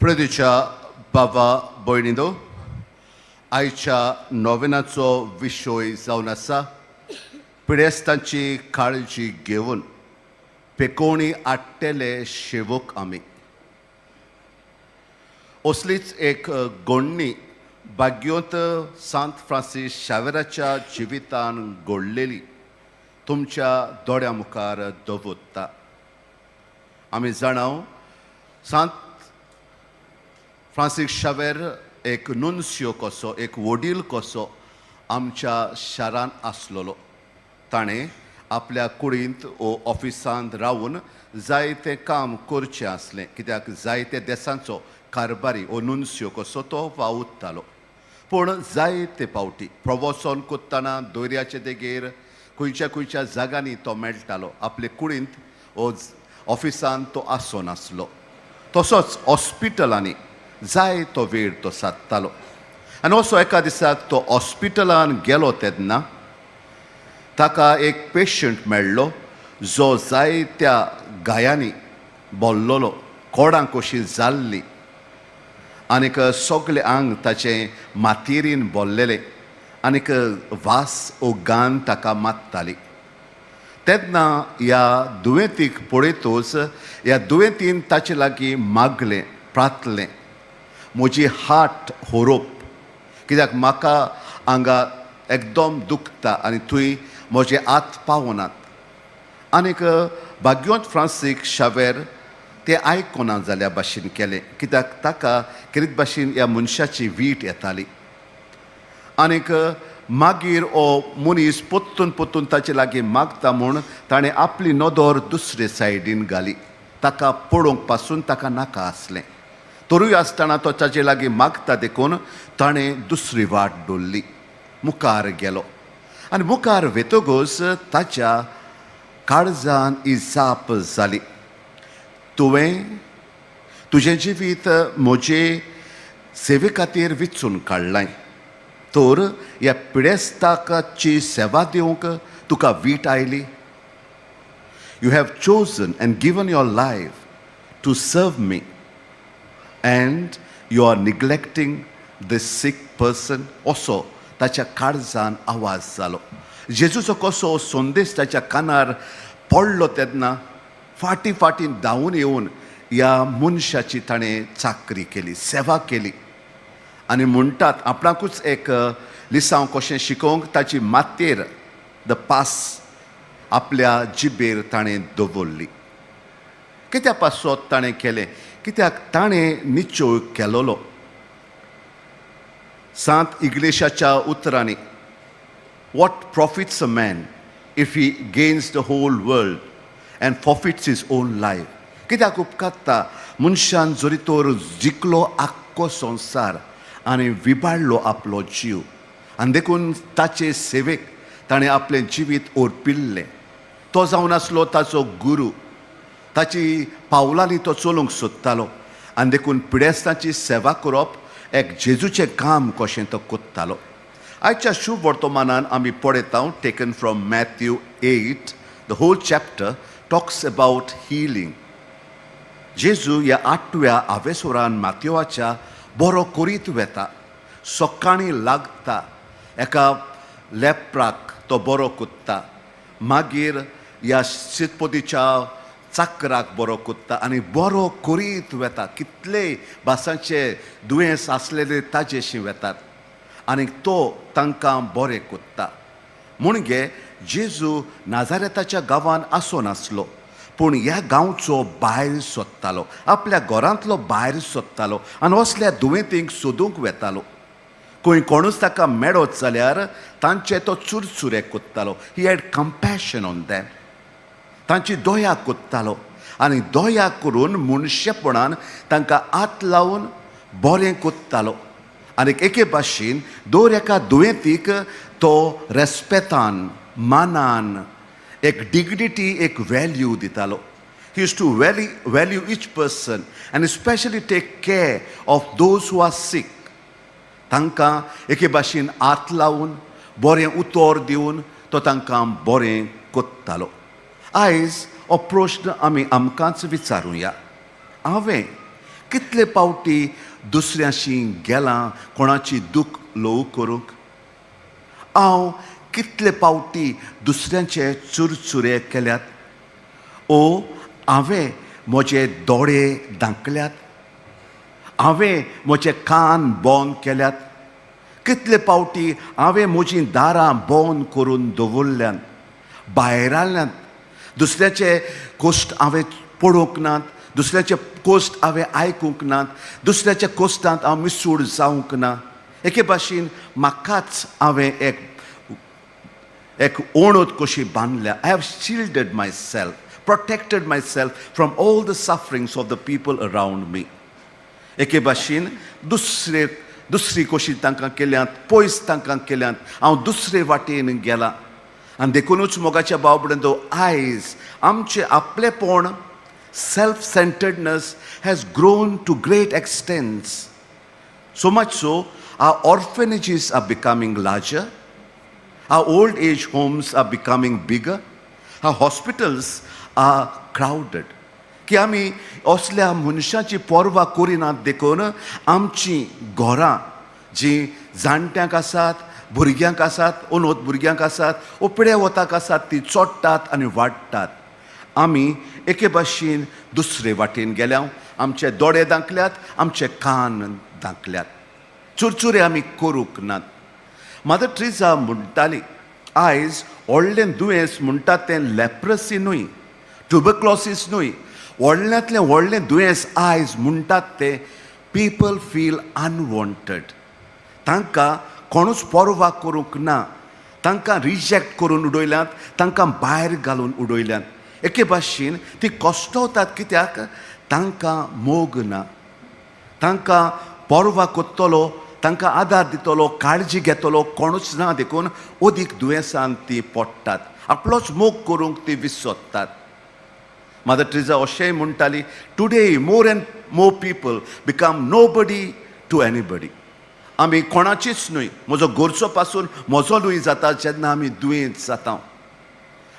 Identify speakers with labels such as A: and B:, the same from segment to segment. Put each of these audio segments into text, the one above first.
A: प्रदीच्या बाबा भयणींनो, आयच्या नोवेनाचो विशय जावन आसा पिडेस्तांची काळजी घेवन पेकोवणी हाडटेले शेवक आमी. असलीच एक घडणी भाग्योंत सांत फ्रांसीस शावेराच्या जिवितान घडलेली तुमच्या दोळ्या मुखार दवरता. आमी जाणाव, सांत फ्रांसीस शावेर एक नुन्सियो कसो, एक वडील कसो आमच्या शारांत आसलेलो. ताणें आपल्या कुडींत ओ ऑफिसांत रावन जायतें काम करचें आसलें, कित्याक जायते देसांचो कारबारी ओ नुन्सियो कसो तो वावुरतालो. पूण जायते फावटी प्रवासन करतना दर्याचे देगेर खंयच्या खंयच्या जाग्यांनी तो मेळटालो. आपले कुडींत ओ ऑफिसांत तो आसनासलो. तसोच हॉस्पिटलांनी जाय तो वेळ तो सादतालो आनी असो एका दिसाक तो हॉस्पिटलान गेलो तेन्ना ताका एक पेशंट मेळ्ळो, जो जायत्या घायांनी भरलेलो, कोडां कशी जाल्ली आनीक सगळें आंग ताचें मातयेरीन भरलेलें आनीक वास ओ घाण ताका मारताली. तेन्ना ह्या दुयेंतीक पळयतच ह्या दुयेंतीन ताचे लागीं मागलें, प्रार्थलें, "म्हजी हात होरोप, कित्याक म्हाका हांगा एकदम दुखता आनी थंय म्हजे हात पावनात." आनीक भाग्योंत फ्रांसीक शावेर ते आयकना जाल्या भाशेन केलें, कित्याक ताका कितें भाशेन ह्या मनशाची वीट येताली. आनीक मागीर हो मनीस पोत्तून पोत्तून ताचे लागीं मागता म्हूण ताणें आपली नदर दुसरे सायडीन घाली. ताका पळोवंक पासून ताका नाका आसलें. तरूय आसतना तो ताचे लागीं मागता देखून ताणें दुसरी वाट दवरली, मुखार गेलो आनी मुखार वेतकूच ताच्या काळजान ही जाप जाली, "तुवें तुजें जिवीत म्हजे सेवे खातीर विचून काडलाय, तर ह्या पिडेस्ताची सेवा दिवंक तुका वीट आयली? You have chosen and given your life to serve me and you are neglecting the sick person." असो ताच्या काळजान आवाज जालो. जेजूचो कसो संदेश ताच्या कानार पडलो तेन्ना फाटीं फाटीं धांवून येवन ह्या मनशाची ताणें चाकरी केली, सेवा केली. आनी म्हणटात, आपणाकूच एक लिसांव कशें शिकोवंक ताची मातयेर the pass आपल्या जिबेर ताणें दवरली. कित्या पासत ताणें केलें? कित्याक ताणें निश्चय केलोलो. सांत इग्नेशाच्या उतरांनी, "What profits a man if he gains the whole world and forfeits his own life?" कित्याक उपकारता मनशान जरी तर जिखलो आख्खो संवसार आनी विबाडलो आपलो जीव? आनी देखून ताचे सेवेक ताणें आपलें जिवीत ओर्पिल्लें. तो जावन आसलो ताचो गुरू. ताची पावलांनी तो चलूंक सोदतालो आनी देखून पिडेस्तांची सेवा करप एक जेजूचें काम कशें तो कोत्तालो. आयच्या शुभ वर्तमानान आमी पळयता, taken from Matthew 8, the whole chapter talks about healing. जेजू ह्या आठव्या आवेसोरान मातयोवाच्या बरो करीत वेता. सकाळीं लागता, एका लेप्राक तो बरो कोत्ता, मागीर ह्या शेतपतीच्या चाकराक बरो कोत्ता आनी बरो करीत वेता. कितले भासांचे दुयेंस आसलेले ताजेशी वेतात आनी तो तांकां बरें कोत्ता. म्हणजे जेजू नाजारेताच्या गांवान आसनासलो, पूण ह्या गांवचो भायर सोदतालो, आपल्या घरांतलो भायर सोदतालो आनी असल्या दुयेंतींक सोदूंक वेतालो. खंय कोणूच ताका मेळत जाल्यार तांचे तो चुरचुरे कोत्तालो. He had compassion on them. तांची दया कोत्तालो आनी दया करून मनशेपणान तांकां हात लावन बरें कोत्तालो. आनी एके भाशेन दर एका दुयेंतीक तो रेस्पेतान, मानान, एक डिग्निटी, एक व्हॅल्यू दितालो. He used to value each person and specially take care of those who are sick. तांकां एके भाशेन हात लावन, बरें उतर दिवन तो तांकां बरें कोत्तालो. आयज हो प्रश्न आमी आमकांच विचारुया, हांवें कितले पावटी दुसऱ्याशी गेलां कोणाची दूख ल्हवू करूंक? हांव कितले पावटी दुसऱ्यांचे चुरचुरे केल्यात? ओ हांवें म्हजे दोळे धांकल्यात, हांवें म्हजे कान बंद केल्यात. कितले पावटी हांवें म्हजीं दारां बंद करून दवरल्यात, भायराल्यात. दुसऱ्याचे कोश्ट हांवें पळोवंक नात, दुसऱ्याचे कोश्ट हांवें आयकूंक नात, दुसऱ्याच्या कोश्टांत हांव मिसूड जावंक ना. एके भाशेन म्हाकाच हांवें एक एक ओणत कशी बांदल्या. I have shielded myself, protected myself from all the sufferings of the people around me. एके भाशेन दुसरे दुसरी कशी तांकां केल्यात, पयस तांकां केल्यात, हांव दुसरे वाटेन गेलां. आनी देखुनूच मोगाच्या भाव भयणींनो, आयज आमचें आपलेपण, self centeredness has grown to great extents. So much so, our orphanages are becoming larger, our old age homes are becoming bigger, our hospitals are crowded. की आमी असल्या मनशाची पर्वा करिनात, देखून आमची घरां जीं जाणट्यांक आसात, भुरग्यांक आसात, अनोथ भुरग्यांक आसात, ओपड्या वताक आसात, ती चोडटात आनी वाडटात. आमी एके भाशेन दुसरे वाटेन गेल्या. आमचे दोळे धांकल्यात, आमचे कान धांकल्यात, चुरचुरे आमी करूंक नात. मदर ट्रिजा म्हणटाली, आयज व्हडलें दुयेंस म्हणटात तें लेप्रसी न्हय, ट्युबक्लॉसीस न्हय, व्हडल्यांतलें व्हडलें दुयेंस आयज म्हणटात तें पीपल फील अनवॉन्टेड. तांकां कोणूच पर्वा करूंक ना, तांकां रिजेक्ट करून उडयल्यात, तांकां भायर घालून उडयल्यात. एके भाशेन ती कश्टवतात, कित्याक तांकां मोग ना. तांकां पर्वा करतलो, तांकां आदार दितलो, काळजी घेतलो कोणूच ना. देखून अदीक दुयेंसान ती पडटात, आपलोच मोग करूंक ती विसरतात. मदर ट्रिजा अशेंय म्हणटाली, "Today more and more people become nobody to anybody." आमी कोणाचीच न्हय, म्हजो घरचो पासून म्हजो न्हय जाता जेन्ना आमी दुयेंत जाता.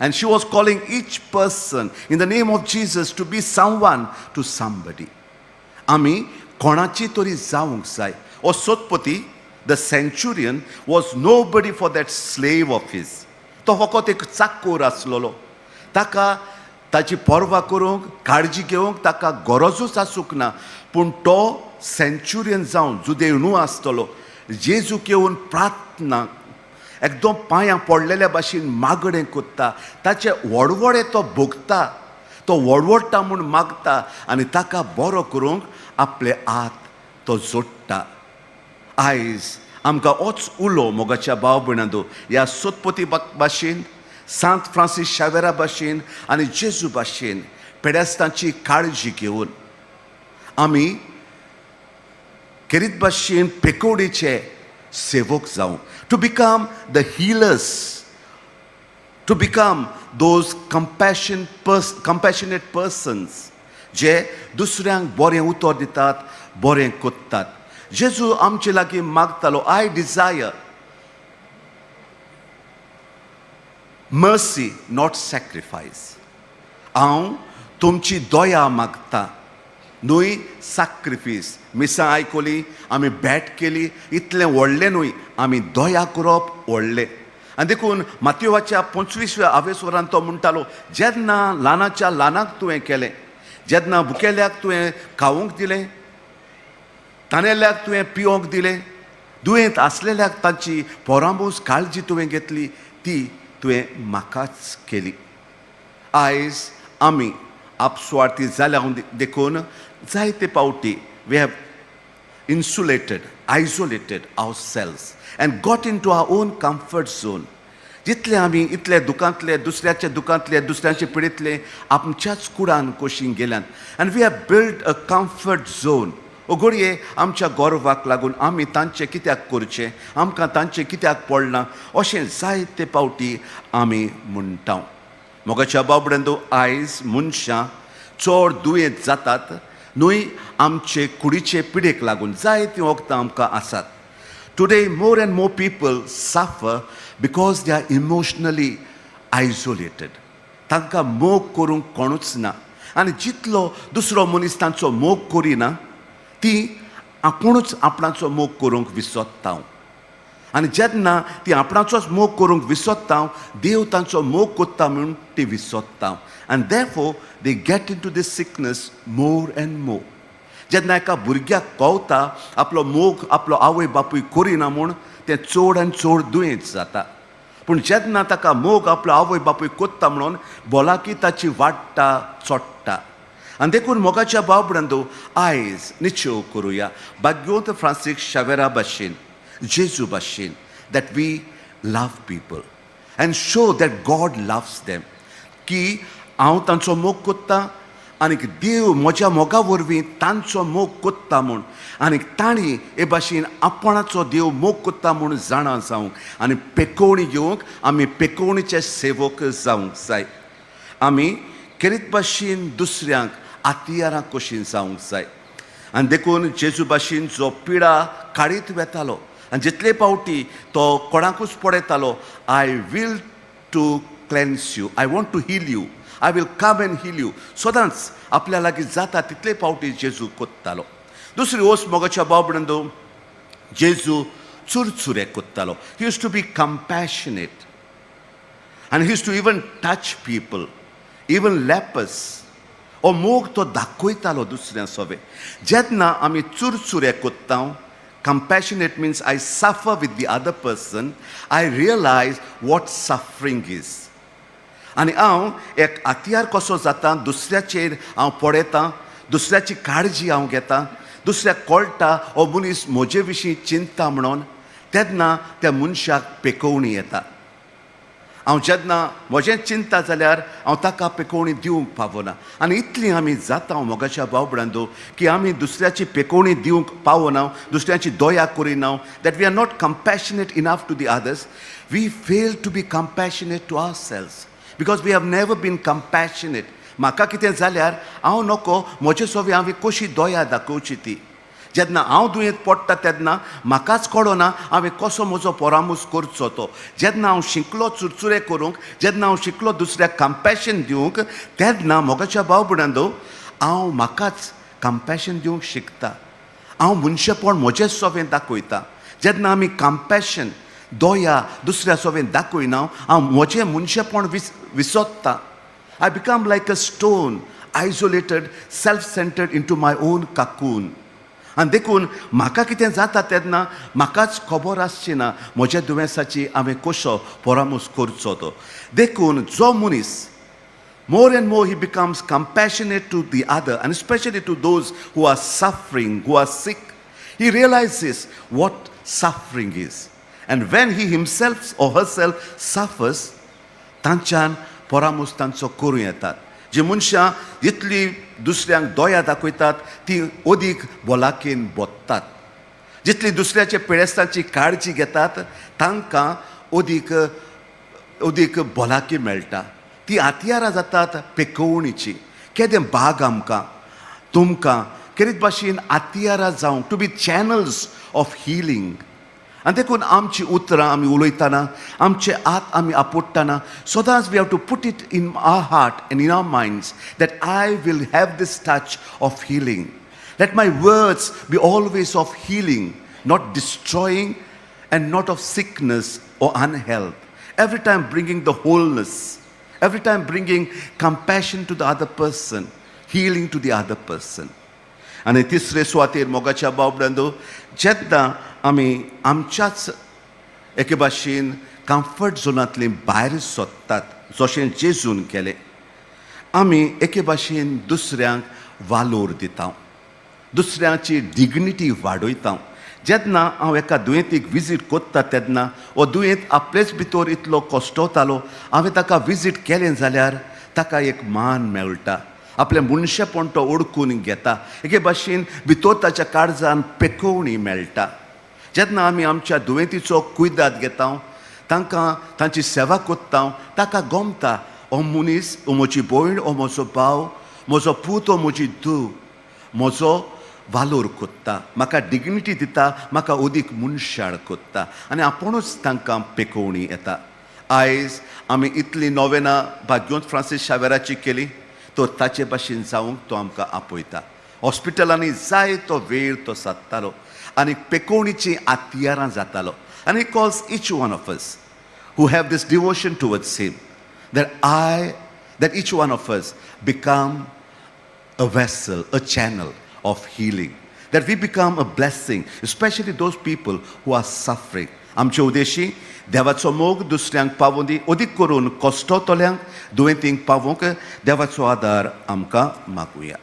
A: And she was calling each person in the name of Jesus to be someone to somebody. आमी कोणाची तरी जावंक जाय. ओ सोदपती, the centurion, was nobody for that slave of his. तो फकत एक चाकोर आसलेलो. ताका ताची पर्वा करूंक, काळजी घेवंक ताका गरजूच आसूंक ना. पूण तो सेंच्युरियन जावन जुदेव न्हू आसतलो, जेजूक येवन प्रार्थना एकदम पांयां पडलेल्या भाशेन मागणें कोत्ता. ताचे वडवडे तो भोगता, तो वडवडटा म्हूण मागता आनी ताका बरो करूंक आपले हात तो जोडटा. आयज आमकां होच उलो, मोगाच्या भाव भयणांनो, ह्या सोतपती भाशेन, सांत फ्रांसीस शावेरा भाशेन आनी जेजू भाशेन पेडेस्तांची काळजी घेवन आमी खेरीत भाशेन पेकोडीचे सेवक जावं, to become the healers, to become those compassionate persons जे दुसऱ्यांक बरें उतर दितात, बरें कोत्तात. जेजू आमचे लागीं मागतालो, "I desire mercy, not sacrifice." हांव तुमची दया मागता, न्हय साक्रिफीस. मिसां आयकली आमी, भेट केली, इतलें व्हडलें न्हय, आमी दया करप व्हडलें. आनी देखून मातयोवाच्या 25व्या आवेसवरान तो म्हणटालो, जेन्ना ल्हानाच्या ल्हानाक तुवें केलें, जेन्ना भुकेल्याक तुवें खावंक दिलें, तानेल्याक तुवें पिवंक दिलें, दुयेंत आसलेल्याक तांची पोरांबूस काळजी तुवें घेतली, ती तुवें म्हाकाच केली. आयज आमी आपस्वार्थी जाल्या, देखून जायते पावटी we have insulated, isolated ourselves and got into our own comfort zone. जितले आमी इतले दुकांतले, दुसऱ्याच्या दुकांतले, दुसऱ्यांचे पिडेंतले आमच्याच कुडान कशी गेल्यात आनी we have build a comfort zone. घडये आमच्या गर्वाक लागून आमी तांचें कित्याक करचें, आमकां तांचें कित्याक पडलां, अशें जायते पावटी आमी म्हणटा. मोगाच्या बाबड्यांदो, आयज मनशां चड दुयेंत जातात न्हय आमचे कुडीचे पिडेक लागून, जायतीं वखदां आमकां आसात. Today more and more people suffer because they are emotionally isolated. तांकां मोग करूंक कोणूच ना आनी जितलो दुसरो मनीस तांचो मोग करिना ती आपुणूच आपणाचो मोग करूंक विसरता. आनी जेन्ना ती आपणाचोच मोग करूंक विसरता, देव तांचो मोग कोत्ता म्हूण ती विसरता, आनी therefore they get into this sickness more and more. जेन्ना एका भुरग्याक कळटा आपलो मोग आपलो आवय बापूय करिना म्हूण, तें चड आनी चड दुयेंत जाता. पूण जेन्ना ताका मोग आपलो आवय बापूय कोत्ता म्हणून, भलायकी ताची वाडटा, चोडटा. आनी देखून मोगाच्या भाव भयणांनो, आयज निश्चय करुया भाग्यवंत फ्रांसीस शावेरा भाशेन, जेजू भाशेन, that we love people and show that God loves them, की हांव तांचो मोग कोत्ता आनीक देव म्हज्या मोगा वरवीं तांचो मोग कोत्ता म्हूण, आनीक तांणी हे भाशेन आपणाचो देव मोग कोत्ता म्हूण जाणा जावंक आनी पेकोवणी घेवंक आमी पेकोवणीचे सेवक जावंक जाय. आमी खेरीत भाशेन दुसऱ्यांक आतियारां कशीं जावंक जाय. आनी देखून जेजू भाशेन जो पिडा काडीत वेतालो आनी जितले पावटी तो कोणाकूच पळयतालो, "I will to cleanse you, I want to heal you, I will come and heal you." सदांच आपल्या लागीं जाता तितले पावटी जेजू कोत्तालो. दुसरी वस्त, मोगाच्या भाव भयणांनो, जेजू चुरचुरे कोत्तालो. He used to be compassionate and he used to even touch people, even lepers. हो मोग तो दाखयतालो दुसऱ्या सोबे. जेन्ना आमी चुरचुरे कोत्ता, compassionate means I suffer with the other person, I realize what suffering is. आनी हांव एक आतियार कसो जाता, दुसऱ्याचेर हांव पळयतां, दुसऱ्याची काळजी हांव घेता, दुसऱ्याक कळटा हो मनीस म्हजे विशीं चिंतता म्हणून, तेन्ना त्या मनशाक पेकोवणी येता. हांव जेन्ना म्हजें चिंता जाल्यार हांव ताका पेकोवणी दिवंक पावना. आनी इतली आमी जाता, मोगाच्या भाव भयणांनो, की आमी दुसऱ्याची पेकोवणी दिवंक पावना, दुसऱ्याची दया करिना, that we are not compassionate enough to the others. We fail to be compassionate to ourselves because we have never been compassionate. म्हाका कितें जाल्यार हांव नको म्हजे सोबी हांवें कशी दया दाखोवची ती. जेन्ना हांव दुयेंत पडटा तेन्ना म्हाकाच कळना हांवें कसो म्हजो परामूस करचो तो. जेन्ना हांव शिकलो चुरचुरे करूंक, जेन्ना हांव शिकलो दुसऱ्याक कंपॅशन दिवंक, तेन्ना मोगाच्या भाव भयणांनो, हांव म्हाकाच कंपॅशन दिवंक शिकता. हांव मनशेपण म्हजेच सोबें दाखयता. जेन्ना आमी कंपॅशन, दया दुसऱ्या सोबें दाखयना, हांव म्हजें मनशेपण विसरता. I become like a stone, isolated, self centered into my own cocoon. आनी देखून म्हाका कितें जाता तेन्ना म्हाकाच खबर आसची ना म्हज्या दुयेंसाची हांवें कसो परामूस करचो तो. देखून जो मनीस more and more he becomes compassionate to the other, and especially to those who are suffering, who are sick, he realizes what suffering is. And when he himself or herself suffers, तांच्यान परामूस तांचो करूं येतात. जी मनशां जितली दुसऱ्यांक दया दाखयतात, ती अदीक भलायकेन बदतात. जितली दुसऱ्याच्या पिडेस्तांची काळजी घेतात, तांकां अदीक अदीक भलायकी मेळटा. ती हत्यारां जातात पेकोवणीची. केदें भाग आमकां तुमकां खेरीत भाशेन हत्यारां जावंक, to be channels of healing. आनी देखून आमची उतरां आमी उलयतना, आमचे हात आमी आपुडटना, सदांच we have to put it in our heart and in our minds that I will have this touch of healing. Let my words be always of healing, not destroying and not of sickness or unhealth. Every time bringing the wholeness, every time bringing compassion to the other person, healing to the other person. आनी तिसरे सुवातेर, मोगाच्या भाव भयणांनो, जेन्ना आमी आमच्याच एके भाशेन कम्फर्ट झोनांतली भायर सोदतात, जशें जेजून केलें, आमी एके भाशेन दुसऱ्यांक वालोर दिता, दुसऱ्याची डिग्निटी वाडयता. जेन्ना हांव एका दुयेंतीक विजीट करता, तेन्ना हो दुयेंत आपलेच भितर इतलो कश्टवतालो, हांवें ताका विजीट केलें जाल्यार ताका एक मान मेळटा, आपलें मनशेपण तो ओडकून घेता, एके भाशेन भितर ताच्या काळजान पेकोवणी मेळटा. जेन्ना आमी आमच्या दुयेंतीचो कुयदाद घेता, तांकां तांची सेवा करता, ताका गमता, हो मनीस, हो म्हजी भयण, हो म्हजो भाव, म्हजो पूत, हो म्हजी धूव म्हजो वालोर कोत्ता, म्हाका डिग्निटी दिता, म्हाका अदीक मनशाळ कोत्ता, आनी आपुणूच तांकां पेकोवणी येता. आयज आमी इतली नोवेनां भाग्योंत फ्रांसीस शावेराची केली, तर ताचे भाशेन जावंक तो आमकां आपयता. हॉस्पिटलांनी जायतो वेळ तो सादतालो आनी पेकोवणीचीं आतियारां जातालो. आनी he calls each one of us who have this devotion towards him, that each one of us become a vessel, a channel of healing, that we become a blessing, especially those people who are suffering. आमचे उद्देशी देवाचो मोग दुसऱ्यांक पावोवंक दी, अदीक करून कश्टतल्यांक, दुयेंतींक पावोवंक देवाचो आदार आमकां मागुया.